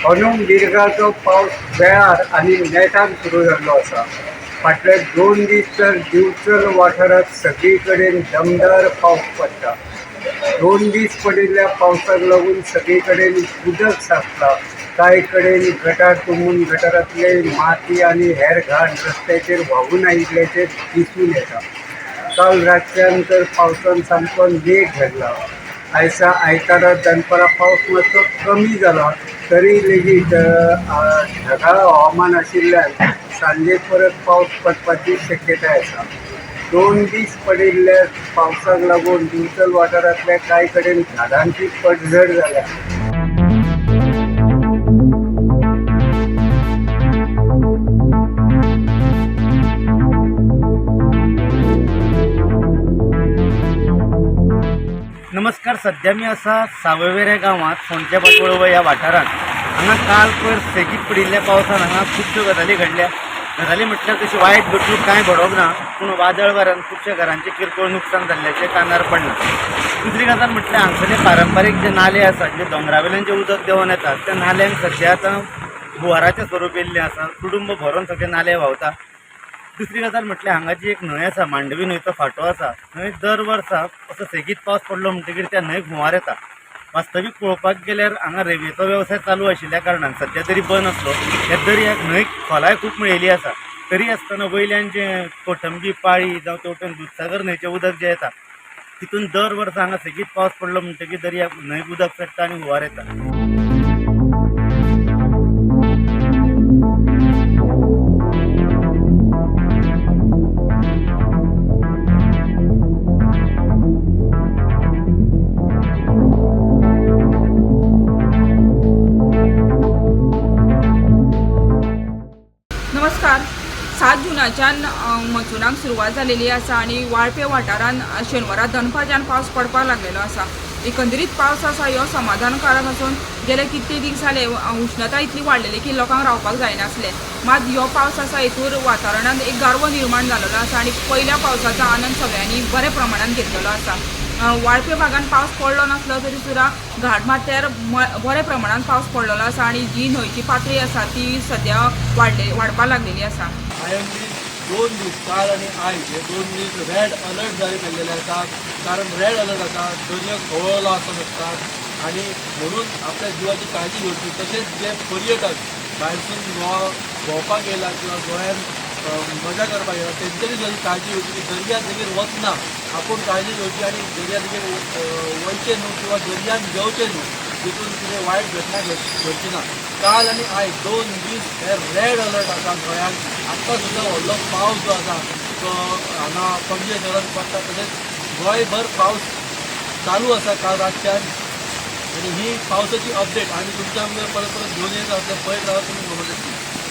अंदू मिर्गाचो पावस वेळार आनी नेटान सुरू जाल्लो आसा. फाटले 2 दीस तर दिवचल वाठारांत सगळी कडेन दमदार पावस पडटा. 2 दीस पडिल्ल्या पावसाक लागून सगळी कडेन उदक साचलां. कांय कडेन गटार तुंबून गटारांतले माती आनी हेर घाण रस्त्याचेर व्हांवून आयिल्ल्याचें दिसून येता. काल रातच्यान तर पावसान सामको नेट धरला. आयसा आयतारा दनपारां पावस मातसो कमी जाला तरी लेगीत ढगाळ हवामान आशिल्ल्यान सांजे परत पावस पडपाची शक्यताय आसा. 2 दीस पडिल्ल्या पावसाक लागून दिवचल वाठारांतल्या कांय कडेन झाडांची पडझड जाल्या. नमस्कार, सध्या मी आसा सावयवेऱ्या गांवांत फोंडच्या पाटवळ ह्या वाठारांत. हांगा काल पयर सेगीत पडिल्ल्या पावसान हांगा खुबश्यो गजाली घडल्या. गजाली म्हटल्यार तशी वायट घडणूक कांय घडोवंक ना, पूण वादळ वाऱ्यान खुबश्या घरांचें किरकोळ नुकसान जाल्ल्याचें कानार पडलां. दुसरी गजाल म्हटल्यार हांगसरले पारंपारीक जे नाले आसात, जे दोंगरा वयल्यान जे उदक देंवन येतात, त्या नाल्यांक सद्या आतां हुंवाराचें स्वरूप येयल्लें आसा. कुटुंब भरून सगळे नाले व्हांवता. दुसरी गजाल म्हटल्यार हांगा जी एक न्हंय आसा, मांडवी न्हंयचो फांटो आसा, थंय दर वर्सा असो सेगीत पावस पडलो म्हणटकीर त्या न्हंयक हुंवार येता. वास्तवीक पळोवपाक गेल्यार हांगा रेंवेचो वेवसाय चालू आशिल्ल्या कारणान सद्या तरी बंद आसलो, ह्या दर्याक न्हंयक खोलाय खूब मेळिल्ली आसा. तरी आसतना वयल्यान जें कोटंबी पाळी जावं तेवटेन दुदसागर न्हंयचें उदक जें येता, तितून दर वर्सा हांगा सेगीत पावस पडलो म्हणटकीर दर्याक न्हंयक उदक चडटा आनी हुंवार येता. नमस्कार. 7 जुनाच्यान मॉन्सुनाक सुरवात जालेली आसा आनी वाळपे वाठारांत शेनवारा दनपारच्यान पावस पडपाक लागलेलो आसा. एकंदरीत पावस आसा ह्यो समाधानकारक आसून गेले कितले दीस जाले उष्णता इतली वाडलेली की लोकांक रावपाक जायनासलें. मात ह्यो पावस आसा हितूर वातावरणांत एक गारवो निर्माण जालेलो आसा आनी पयल्या पावसाचो आनंद सगळ्यांनी बऱ्या प्रमाणान घेतलेलो आसा. वाळपे भागान पावस पडलो नासलो तरी सुद्दां घाट माथ्यार बऱ्या प्रमाणान पावस पडलेलो आसा आनी जी न्हंयची पातळी आसा ती सद्या वाडपाक लागलेली आसा. आयएमडी 2 दीस, काल आनी आयज हे 2 दीस रेड अलर्ट जारी केल्लेले आसा. कारण रेड अलर्ट आसा, दर्या खवळलो आसूंक शकता आनी म्हणून आपल्या जिवाची काळजी घेवची. तशेंच जे पर्यटक भायरसून गोवा भोंवपाक येयला किंवा गोंयांत मजा करपाक येयला, तेंच्यांनी सुद्दां काळजी घेवची की दर्या देगेर वचना आपूण काळजी घेवची आनी दर्या देगेर वयचें न्हू किंवा दर्यान देंवचें न्हू, तितून कितें वायट घटना घडची ना. काल आनी आयज 2 दीस हे रेड अलर्ट आसा गोंयांत. आत्तां सुद्दां व्हडलो पावस जो आसा तो हांगा पणजे शहरांत पडटा, तशेंच गोंयभर पावस चालू आसा काल रातच्यान. आनी ही पावसाची अपडेट आमी तुमच्या मुखार परत परत घेवन येत आसले. पळयत रावात तुमी.